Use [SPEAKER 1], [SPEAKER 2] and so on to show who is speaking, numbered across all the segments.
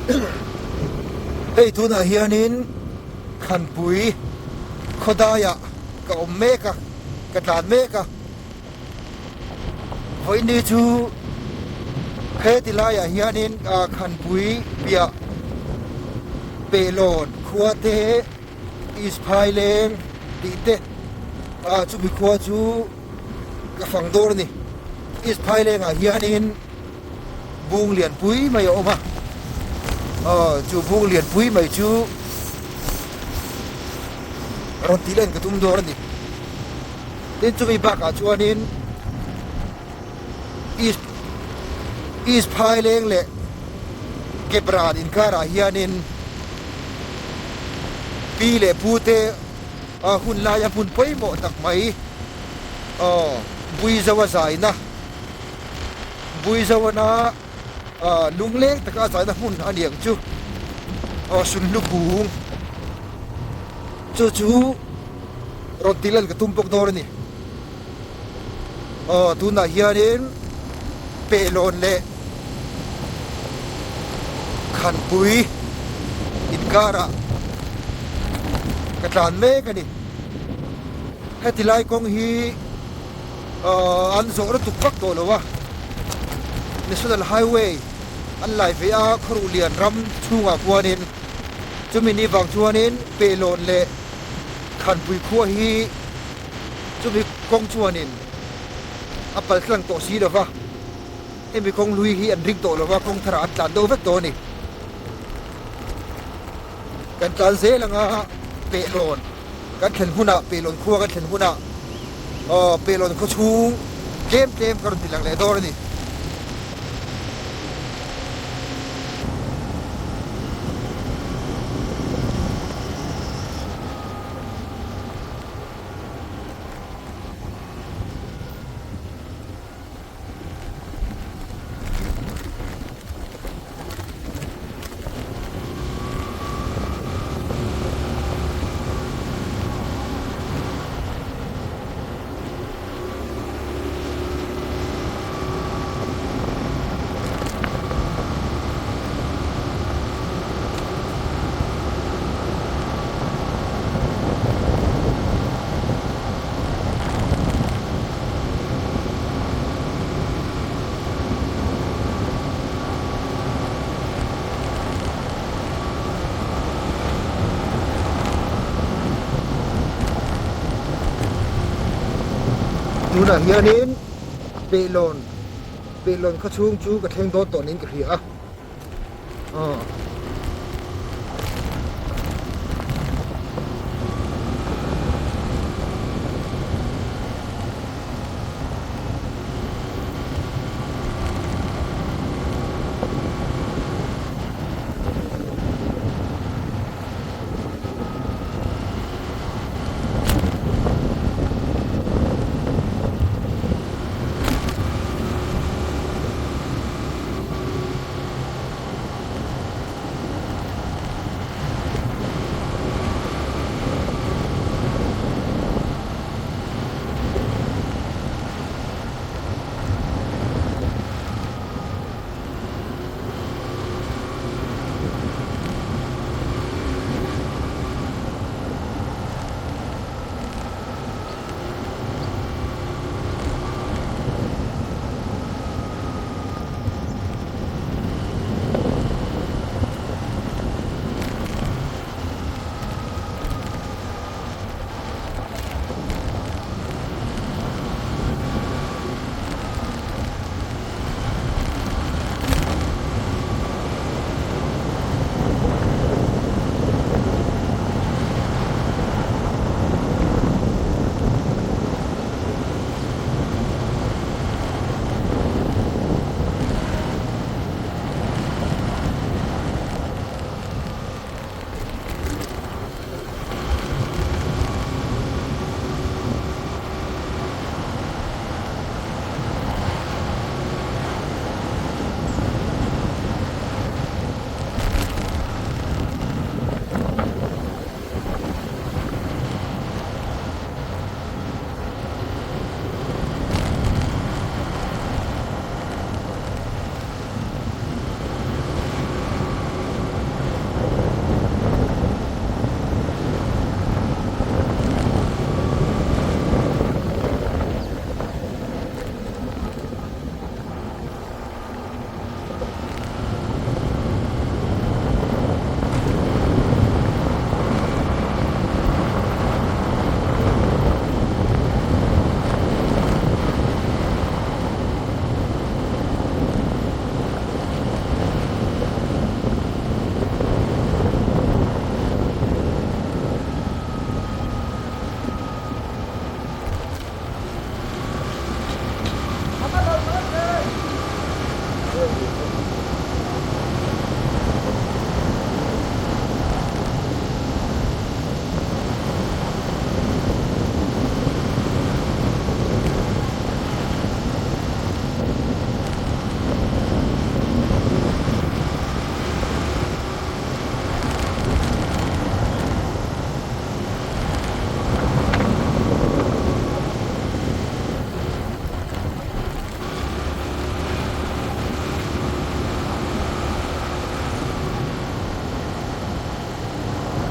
[SPEAKER 1] Hei tunah hianin Khanpui khawdaiah ka awm mek a, ka tlan mek a. Vawiini chu heti laiah hianin Khanpui piah Pehlawn khua te East Phaileng tih te chumi khua chu ka fang dawn a ni. East Phailengah hianin bung lianpui mai a awm a, aw chu bung lianpui mai chu rawn tih len ka tum dawn a ni. Tin chumi bakah chuanin East East Phaileng leh Kepran inkarah hianin pi leh pu te hun laia hmun pawimawh tak mai aw Buizoa zaina Buizoana lungleng taka a zaina hmun a ni ang chu aw Sunhlu kung chu chu rawn tih lan ka tum bawk dawn a ni. Aw tunah hianin Pehlawn leh Khanpui inkarah ka tlan mek a ni. Heti lai kawng hi an zawh lutuk vak tawh lo a, National Highway an lai ve a Khawruhlian ram chhungah khuanin chumi ni vang chuanin Pehlawn leh Khanpui khua hi chumi kawng chuanin a pal tlang tawh si lo va, hemi kawng hlui hi an ring tawh lo va, kawng tharah an tlan deuh vek tawh a ni. Kan tlan zel anga Pehlawn kan thlen hunah, Pehlawn khua kan thlen hunah aw Pehlawn khaw chhung tlem tlem ka rawn ti lang leh dawn a ni. Tunah hianin Pehlawn Pehlawn khaw chhung chu ka thleng dawn tawh niin ka hria a. Aw.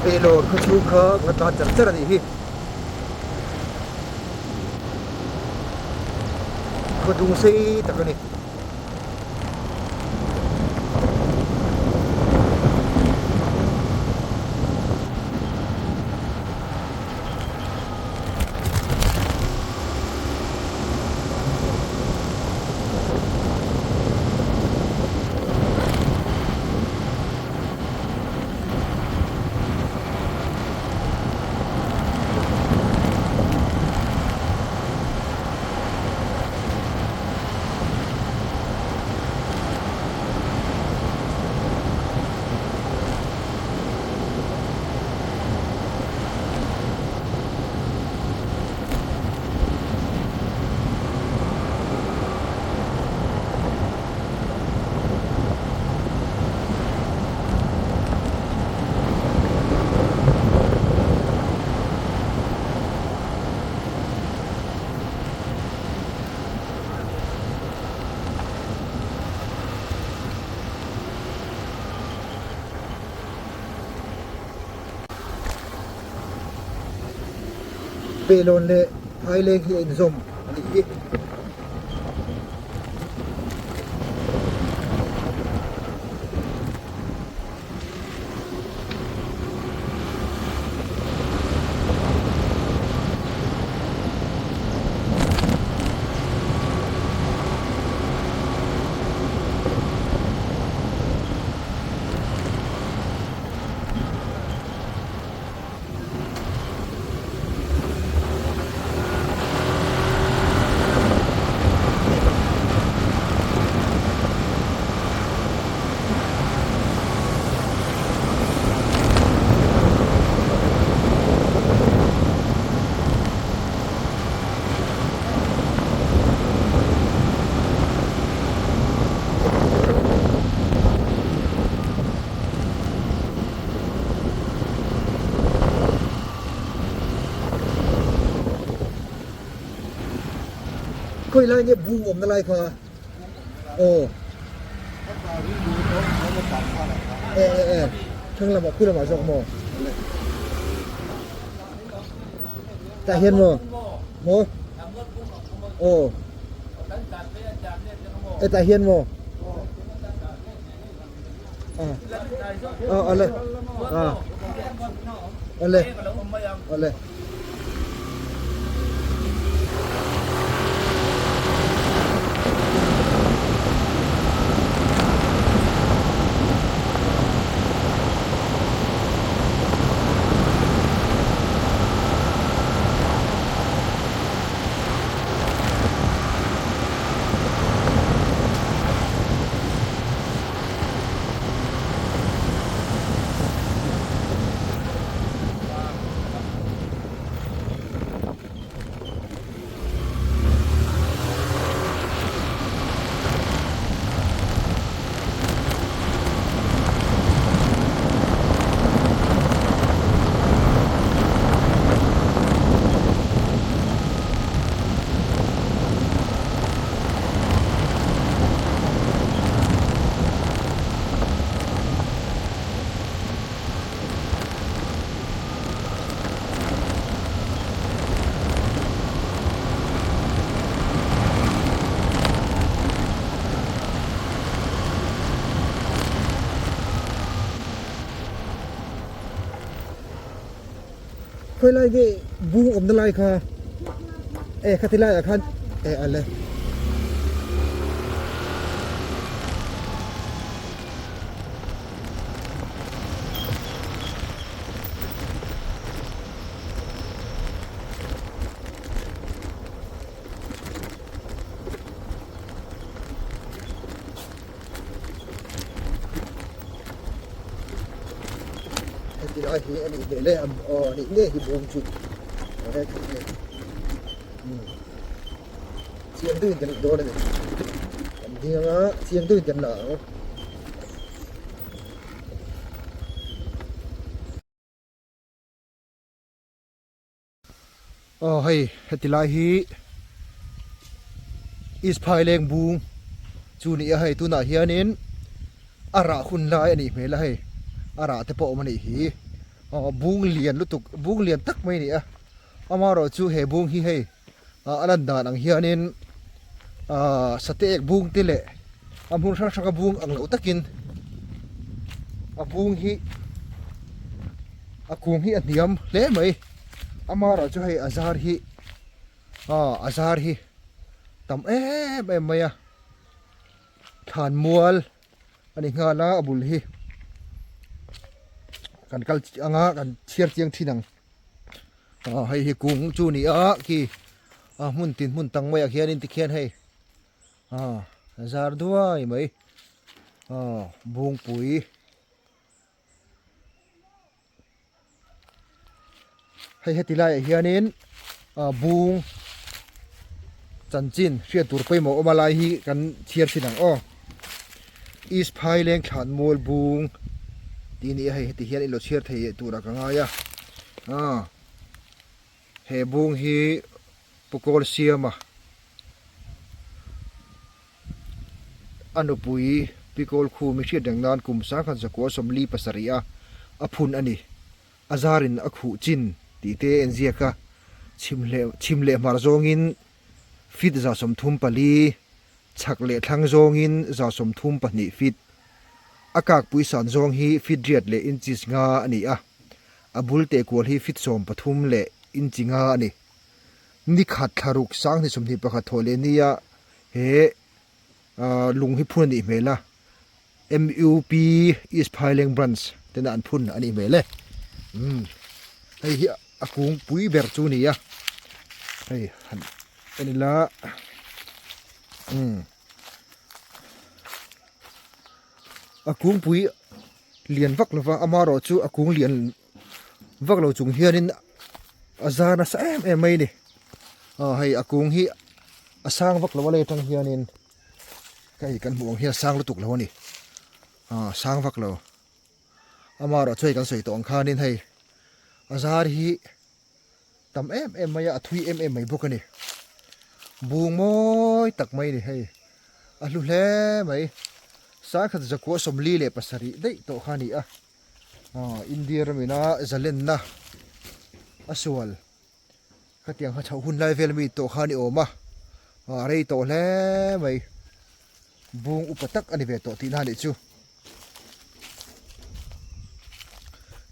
[SPEAKER 1] Pehlawn khaw chhung kha ka tlan char char a nih hi. Khaw dung sei tak a ni. Pelawn leh Phaileng hi a inzawm a nih hi. Khawi lai nge bung awmna lai kha aw e e e thlang lamah khu lamah zawk maw tah hian maw maw aw e tah hian maw. Awle awle awle. Khawi lai nge bung awmna lai kha e khati laiah khan e a le. Heti lai hi a nih hmel e aw a nih ngei hi bawm chu he khat nge chiang deuhin kan dawn a ni kan ding anga chiang deuhin kan la ang. Aw hei heti lai hi East Phaileng bung chu ni a hei tunah hianin a rah hun lai a nih hmel a hei a rah te pawh a awm a nih hi. Aw bung lian lutuk bung lian tak mai a ni a amaherawh chu he bung hi hei a lan dan ang hianin ahh sate ek bung te leh a hmun hrang hrang a bung ang loh takin a bung hi a kung hi a hniam hle mai amaherawh chu hei a zar hi aw a zar hi tam em em mai a thlan mual. A ni nghal a a bul hi kan kal anga kan chhiar chiang thin ang ah hei hi kung chu a ni a khi a hmun tin hmun tang maiah khianin tikhian hei ah zar duai mai ah bungpui. Hei heti laiah hianin ah bung chanchin hriat tur pawimawh awm a lai hi kan chhiar thin ang aw. East Phaileng Thlanmual bung tih a ni a hei heti hian ilo chhiar thei turah ka ngai a ah he bung hi Pu Kawl Siama A nupui Pi Kawlkhumi hriat reng nan kum sangkhat zakua 47 a a phun a ni. A zarin a khuh chin tih te a inziak a, chhim leh chhim leh hmar zawngin feet 34, chhak leh thlang zawngin 32 feet. A kakpui san zawng hi feet riat leh inches nga a ni a, a bul teh kual hi feet 13 leh inchi nga a ni. Ni khat thlaruk sanghnih 21 thawh leh nia he lung hi phun a nih hmel a, MUP East Phaileng Branch tena an phun a nih hmel e. Umm hei hi a kung pui ber chu a ni a, hei han en ila umm a kung pui lian vak lova amaherawh chu a kung lian vak lo chung hianin a zar nasa em em mai a ni aw hei a kung hi a sang vak lo a lei atang hianin hei kan hmuh ang hian a sang lutuk lo a ni aw sang vak lo amaherawh chu hei kan sawi tawh ang khanin hei a zar hi tam em em mai a a thui em em mai bawk a ni bung mawi tak mai a ni hei a hlu hle mai sangkhat zakua 47 daih tawh kha a ni a. Aw India ramina zalenna a sual khatiang kha chhoh hun lai vel ami tawh kha a ni awm a a rei tawh hle mai bung upa tak a ni ve tawh tihna a nih chu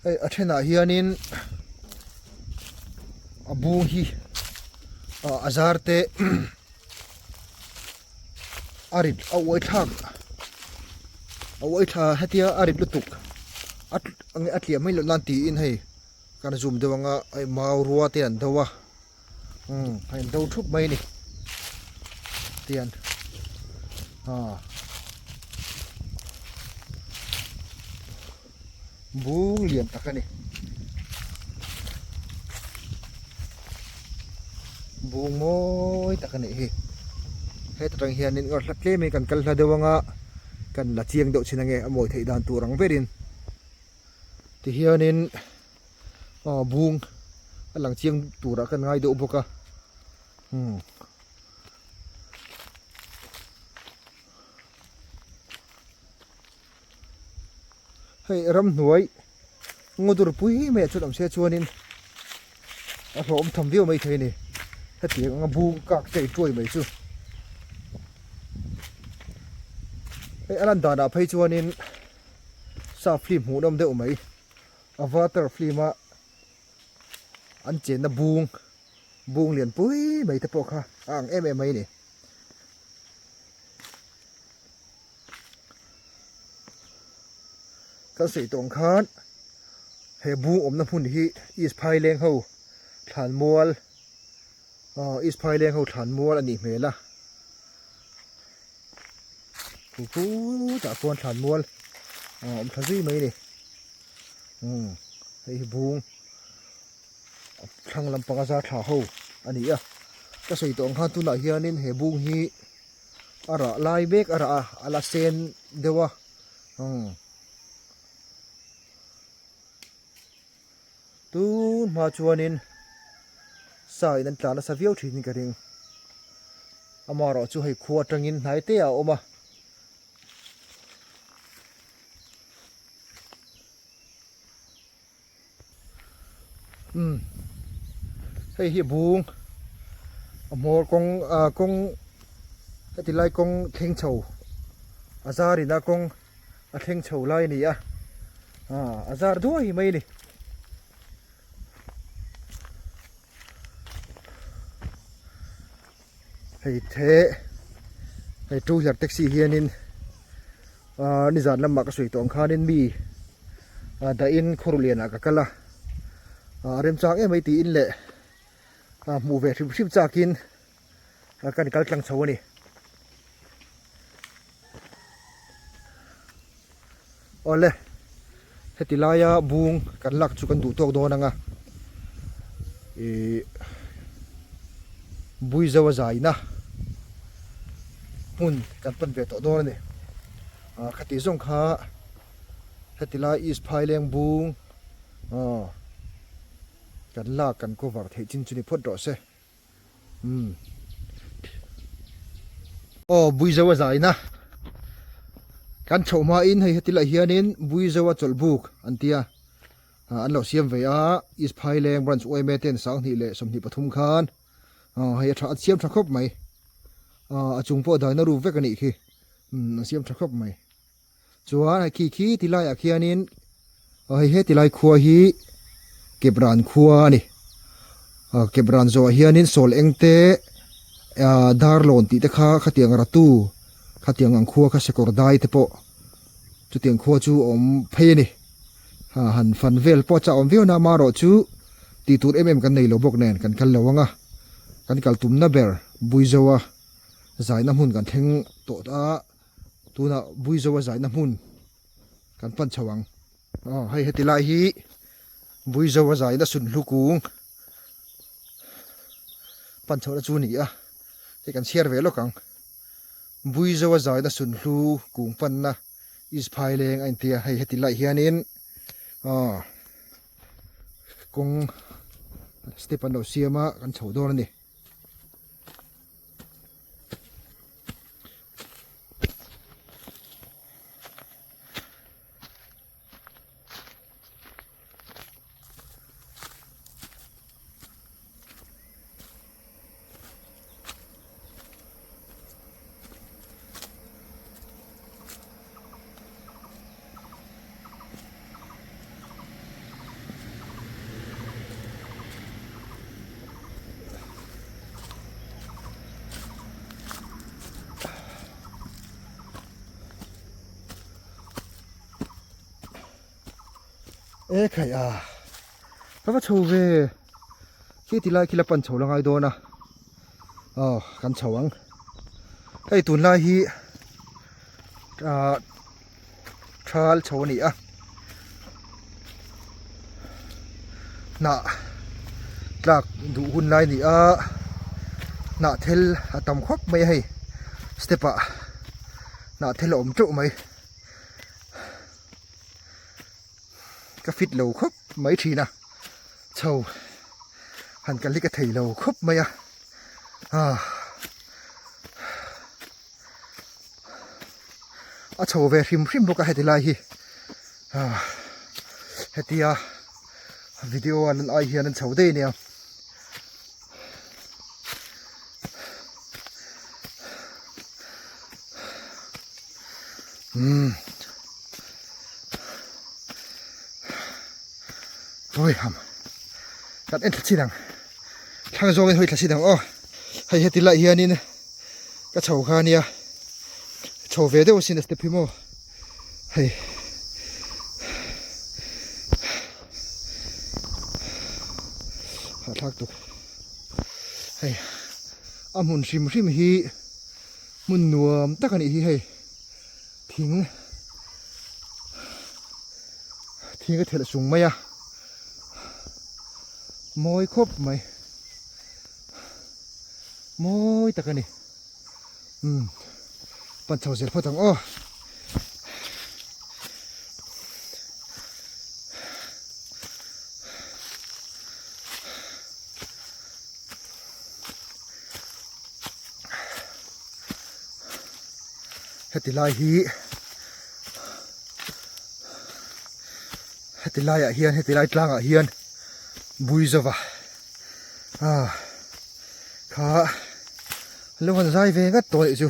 [SPEAKER 1] hei a thenah hianin a bung hi a zar te a rit a uai thlak a uai thla hetia a rit lutuk a a tliah mai loh nan tiin hei kan zoom deuh anga hei mau rua te an do a umm a in do thup mai a ni tian ah bung lian tak a ni bung mawi tak a nih hi heta tang hianin hla tlem in kan kal hla deuh anga kan la chiang deuh chin ange a mawi theih dan tur ang berin tihianin aw bung a lang chiang turah kan ngai deuh bawk a umm. Hei ramhnuai ngaw dur pui mai ah chuan awm se chuanin a hlawhawm tham viau mai thei a ni hetiang anga bung kak chei tuai mai chu hei a lan danah phei chuanin sap film hmuhnawm deuh mai avatar film a an chenna bung bung lian pui mai te pawh kha a ang em em mai a ni. Kan sawi tawh ang khan he bung awmna hmun hi East Phaileng ho thlanmual aw East Phaileng ho thlanmual a nih hmel a khu khutah khuan thlanmual a awm tha zui mai a ni umm hei hi bung thlang lampanga zar thla ho a ni a ka sawi tawh ang khan tunah hianin he bung hi. A rah lai mek a rah a a la sen deuh a umm tun hma chuanin sa in an tla nasa viau thin in ka ring amaherawh chu hei khua atangin hnai te ah a awm a. Umm hei hi bung a hmawr kawng ah kawng heti lai kawng thleng chho a zar in a kawng a thleng chho lai a ni a ah a zar duai mai a ni. Hei the hei two wheeler taxi hianin ahh nizan lamah ka sawi tawh ang khanin mi ah dahin khawr lianah ka kal a ah remchang em mai tiin leh ah hmuh ve hrim hrim chakin ah kan kal tlang chho a ni. Awle heti laia bung kan lak chu kan duh tawk dawn ang a ihh Buizo a zaina hmun kan pan ve tawh dawn a ni ah khati zawng kha heti lai East Phaileng bung aw kan lak kan cover theih chin chu ni phawt rawh se. Umm. Aw Buizo a zaina kan chhoh hmain hei heti lah hianin Buizo a chawlh buk an tia ah an lo siam ve a East Phaileng branch yma ten 2023 khan ah hei a tha a siam tha khawp mai ah a chung pawh daina ruk vek a nih khi umm a siam tha khawp mai. Chuan hei khi khi ti laiah khianin aw hei heti lai khua hi Kepran khua a ni. Aw Kepran zawhah hianin sawl eng te ah Darlawn tih te kha khatiang ratu khatiang ang khua kha Sakawr dai te pawh chutiang khua chu a awm phei a ni. Ha han fan vel pawh chah awm viau na amaherawh chu tih tur em em kan nei lo bawk nen kan kal lo ang a kan kal tumna ber Buizoa zaina hmun kan thleng tawh a. Tunah Buizo a zaina hmun kan pan chho ang. Aw hei heti lai hi Buizo a zaina sunhlu kung pan chhohna chu a ni a, hei kan chhiar ve lawk ang. Buizo a zaina sunhlu kung panna East Phaileng a intia hei heti lai hianin aw kawng step an lo siam a kan chho dawn a ni. E khai a ka va chho ve khi ti lai khi la pan chho la ngai dawn a aw kan chho ang hei tunlai hi ah thal chho a ni a hnah tlak duh hun lai a ni a hnah thel a tam khawp mai a hei step ah hnah thel a awm teuh mai ka fit lo khawp mai thin a chho han kal hi ka thei lo khawp mai a ah. A chho ve hrim hrim bawk a heti lai hi ah hetia video a lan ai hian an chho daih ania. Umm hawi ham kan en thla chin ang thlang zawngin hawi thla chin ang aw hei heti lai hianin. Ka chho kha ania chho ve deuh asin a step hi maw hei hahthlak tuk hei a hmun hrim hrim hi hmun nuam tak a nih hi hei thing thing a thelh sung mai a mawi khawp mai. Mawi tak a ni. Umm pan chho zel phawt ang aw. Heti lai hi heti laiah hian heti lai tlangah hian. Buizova ah kha lo han zai ve ngat tawh anih chu.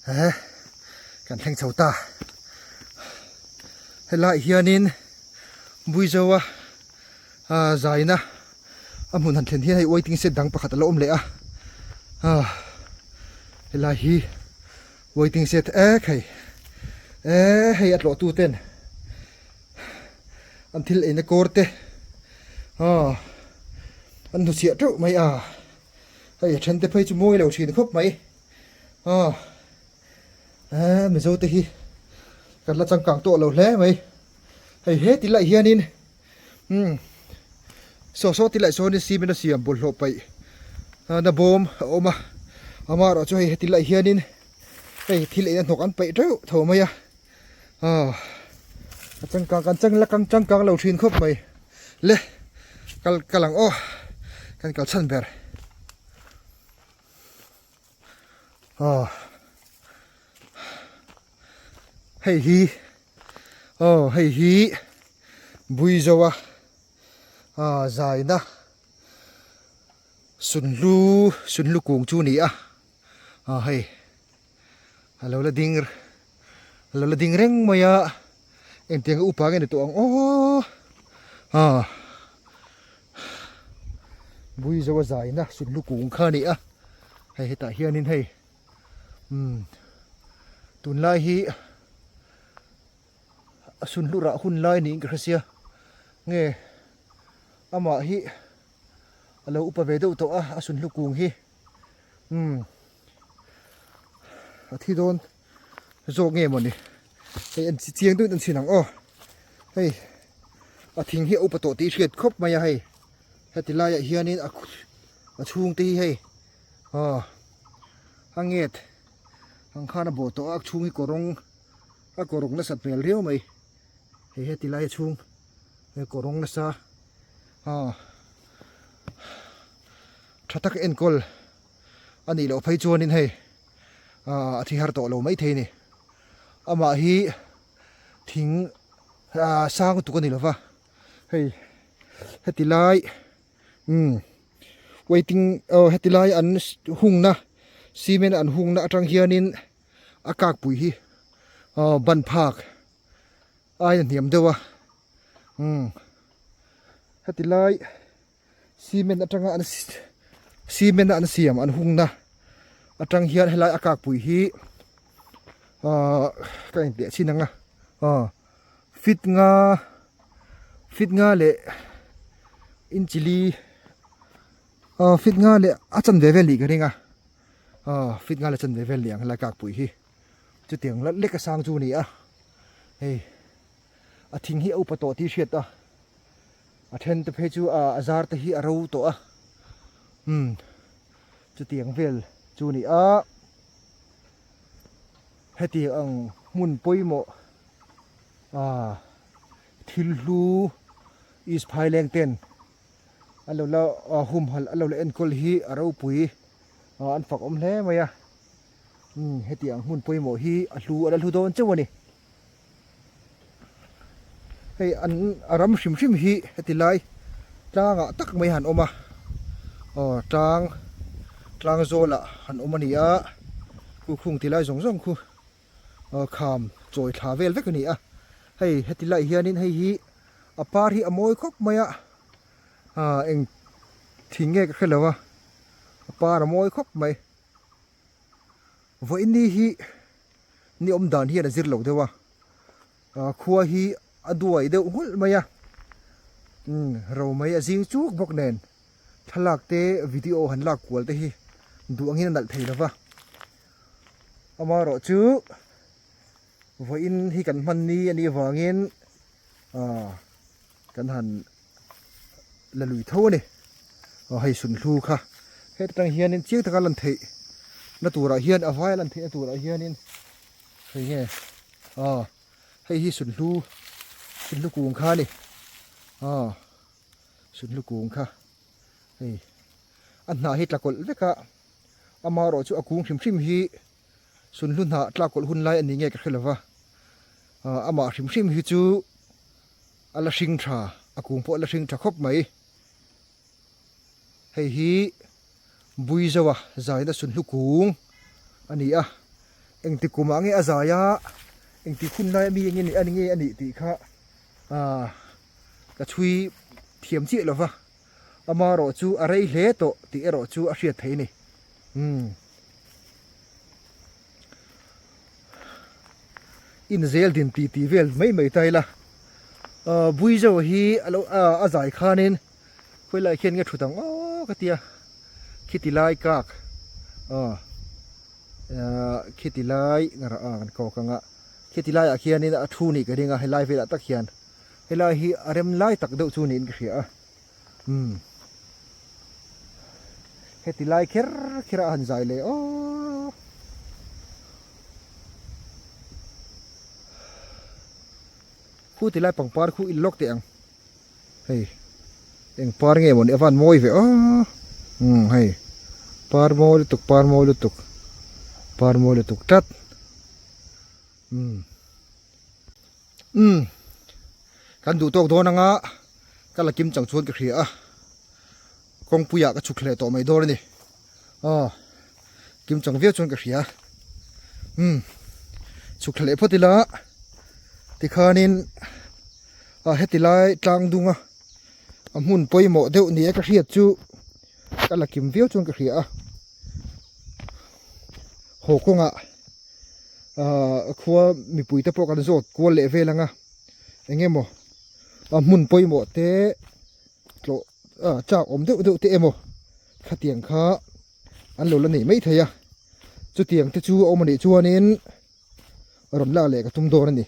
[SPEAKER 1] He kan thleng chho ta helaiah hianin Buizoa ah zaina a hmun han thlen hian hei waiting shed dang pakhat a la awm leh a ah helai hi waiting shed ek hei eh hei a tlawh tu ten an thil eina kawr te ah an hnuchhiah teuh mai a hei a then te phei chu mawi lo thin khawp mai ah eh mizo te hi kan la changkang tawh lo hle mai hei he ti lai hianin. Umm saw saw ti laih sawn in cement a siam bawlhhlawh paih na bawm a awm a amaherawh chu hei heti laih hian in hei thil eina hnawk an paih teuh tho mai a aw a changkang kan chang la kang changkang lo thin khawp mai le kal kal ang aw kan kal chhan ber aw hei hi aw hei hi Buizoa ah zaina sunhlu sunhlu kung chu a ni a ah hei a lo la ding a lo la ding reng mai a engtiang a upa nge ni tawh ang aw ah Buizoa zaina sunhlu kung kha a ni a hei hetah hianin hei umm tunlai hi a sunhlu rah hun lai niin ka hre sia nge amah hi a lo upa ve deuh tawh a a sunhlu kung hi umm a thi dawn zawk nge mawni hei an chiang deuhin an chhin ang aw hei a thing hi a upa tawh tih hriat khawp mai a hei heti laiah hianin a a chhungte hi hei aw a nget ang khan a bawh tawh a a chhung hi kawrawng a kawrawng nasat hmel riau mai hei heti lai a chhung he kawrawng nasa aw tha tak enkawl a nih loh phei chuanin hei ah a thi har tawh lo maithei a ni amah hi thing ah sang lutuk a ni lova hei heti lai umm waiting aw heti lai an hungna cement an hungna atang hianin a kakpui hi aw ban phak aia hniam deuh a umm heti lai. Cement atanga an cement a an siam an hungna atang hian helai a kakpui hi ahh ka inpiah chin ang a aw fit nga fit nga leh inchi li aw fit nga leh a chanve vel nih ka ring a aw fit nga leh chanve vel ni ang helai kakpui hi chutiang lek a sang chu a ni a hei a thing hi a upa tawh tih hriat a. A then te phei chu a zar te hi a ro tawh a umm chutiang vel chu a ni a heti ang hmun pawimawh ah thil hlu East Phaileng ten a lo la humhalh a lo la enkawl hi a ropui an fak awm hle mai a umm heti ang hmun pawimawh hi a hlu a la hlu dawn chauh a ni. Hei an a ram hrim hrim hi heti lai tlangah tak mai han awm a aw tlang tlang zawlah han awm a ni a khu khung ti lai zawng zawng khu aw kham chawi thla vel vek a ni a hei heti lai hianin hei hi a par hi a mawi khawp mai a ah eng thing nge ka hre lo a a par a mawi khawp mai vawiin ni hi. Ni awm dan hian a zir lo deuh a, khua hi a duai deuh nghulh mai a, umm ro mai a zing chuk bawk nen thlalak te video han lak kual te hi duh angin a nalh thei lo va, amaherawh chu vawiin hi kan hman ni a nih avangin ah kan han la lui tho a ni aw hei sunhlu kha heta tang hianin chiang taka lan theih na turah hian a vaia lan theih na turah hianin hei nge aw hei hi sunhlu sunhlu kung kha a ni aw sunhlu kung kha hei a hnah hi tla kawlh vek a amaherawh chu a kung hrim hrim hi sunhlu hnah tla kawlh hun lai a ni nge ka hre lova. Amah hrim hrim hi chu a la hring tha, a kung pawh a la hring tha khawp mai. Hei hi Buizoa zaina sunhlu kung a ni a, engti kumah nge a zai a, engti hun lai ami nge a nge a nih tih kha ah ka chhui thiam chiah lo va, amaherawh chu a rei hle tawh tih erawh chu a hriat theih a ni. Umm. Inzel din ti tih vel mai mai ta ila ah Buizoa hi a lo ah a zai khanin Khawilai khian nge thut ang aw ka tia khiti lai kak aw khiti lai ngarah a kan kawk anga khiti laiah khianin a thu nih ka ring a helai velah tak hian helai hi a rem lai tak deuh chu niin ka hria a umm heti lai kher kher a han zai leh aw. Khu ti lai pangpar khu in lawk teh ang. Hei eng par nge mawni a van mawi ve aw umm hei par mawi lutuk par mawi lutuk par mawi lutuk tlat umm umm kan duh tawk dawn anga ka la kim chang chuan ka hria a kawngpuiah ka chhuk hleh tawh mai dawn a ni aw kim chang viau chuan ka hria umm chhuk thla leh phawt ila tikhanin a heti lai tlang dunga a hmun pawimawh deuh ni a ka hriat chu ka la kim viau chuan ka hria a haw kawngah ahh khua mipui te pawh kan zawt kual leh vel ang a eng emaw a hmun pawimawh te tlawh ah chak awm deuh deuh te emaw khatiang kha an lo la nei mai thei a chutiang te chu a awm a nih chuanin rawn lak leh ka tum dawn a ni.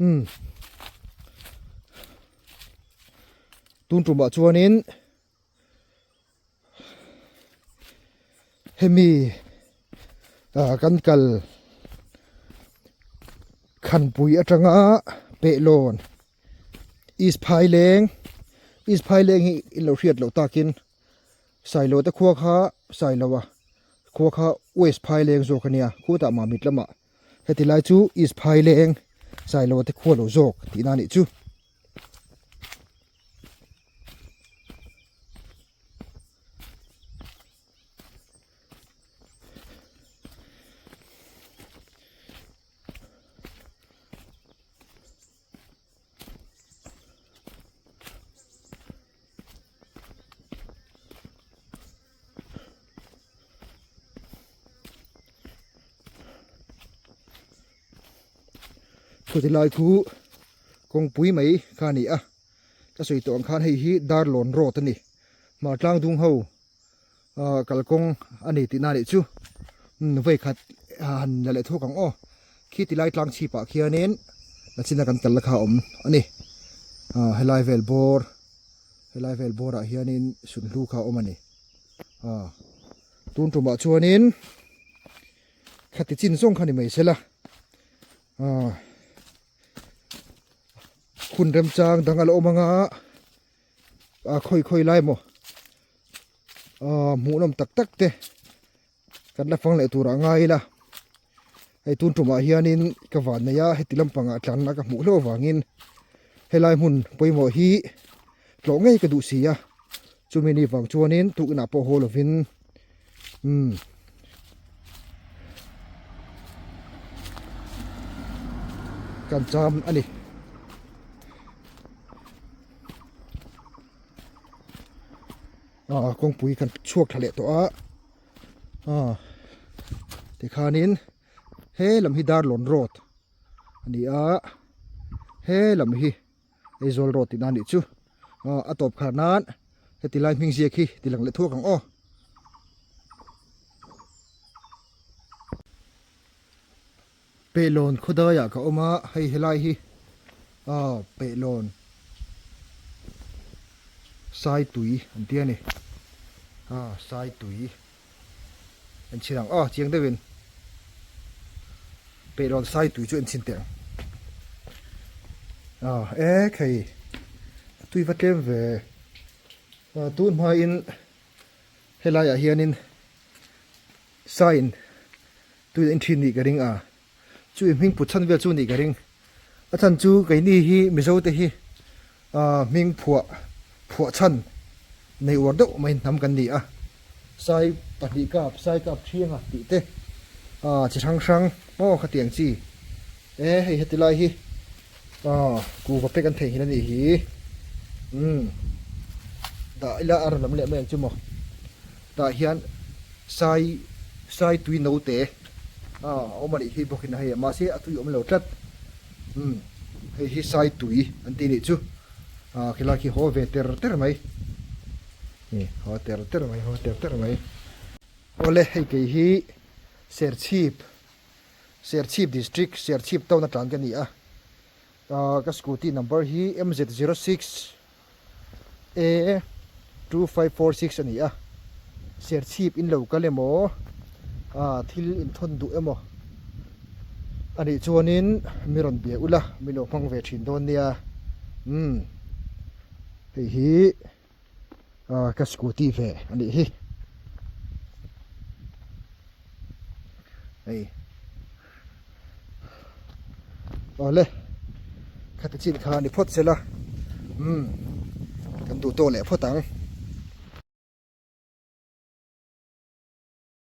[SPEAKER 1] Umm tun tumah chuanin Hemi ah kan kal khanpui atanga pehlawn East Phaileng East Phaileng hi in lo hriat loh takin Sailo te khua kha Sailoa khua kha West Phaileng zawk a nia khutah Mamit lamah heti lai chu East Phaileng Sailoa te khua lo zawk tihna a nih chu. Chuti lai khu kawngpui mai kha a ni a ka sawi tawh ang khan hei hi Darlawn road a ni hmar tlang dung ho ah kalkawng a ni tihna a nih chu vawikhat han la leh thuak ang aw khi ti lai tlang chhip ah khianin la china kan kal la kha a awm a ni ah helai vel bawr helai vel bawr ah hianin sunhlu kha a awm a ni ah tun tumah chuanin khati chin zawng kha ni mai sela ah. Hun remchang dang a la awm anga a khawi khawi lai maw ah hmuhnawm tak tak te kan la fang leh tur ah ngai ila hei tun tumah hianin ka van nei a heti lampangah tlanna ka hmuh hlauh avangin helai hmun pawimawh hi tlawh ngei ka duh si a chumi ni vang chuanin tukinah pawh haw lovin umm kan cham a ni. Ah kawngpui kan chhuak tha leh tawh a ah tikhanin he lam hi Darlawn road a ni a he lam hi Aizawl road tihna a nih chu ah a tawp khar nan heti lai hming ziak hi ti lang leh thuak ang aw. Pehlawn khawdaiah ka awm a, hei helai hi aw Pehlawn Saitui an ti a ni aw Saitui en chhin ang aw chiang deuhin Pehlawn Saitui chu en chhin teh ang aw e khei. Tui va tlem ve. Tun hmain helaiah hianin sign tui a inthin nih ka ring a, chu i hming put chhan vel chu nih ka ring. A chhan chu keini hi Mizo te hi hming phuah phuah chhan nei uar deuh mai hnam kan ni a, sai pahnih kap sai kap thianga tih te chi hrang hrang maw khatiang chi e hei heti lai hi kuhva pek an theihnghilh a nih hi umm dah ila a rawn lam leh mai ang chu maw tah hian sai sai tui note a awm a nih hi bawk in hei mahse a tui awm lo tlat umm hei hi sai tui an tih nih chu ah khilai khi haw ve ter ter mai ni haw ter ter mai haw ter ter mai awle hei kei hi Serchhip Serchhip district Serchhip town atang ka ni a ah ka scooty number hi M Z 06 A 2546 a ni a, Serchhip in lo kal emaw ah thil inthawn duh emaw a nih chuanin mi rawn bia ula mi lo hmang ve thin dawn nia umm hei hi ah ka scooty ve a nih hi hei. Awle khati chin kha ni phawt sela umm kan duh tawh leh phawt ang.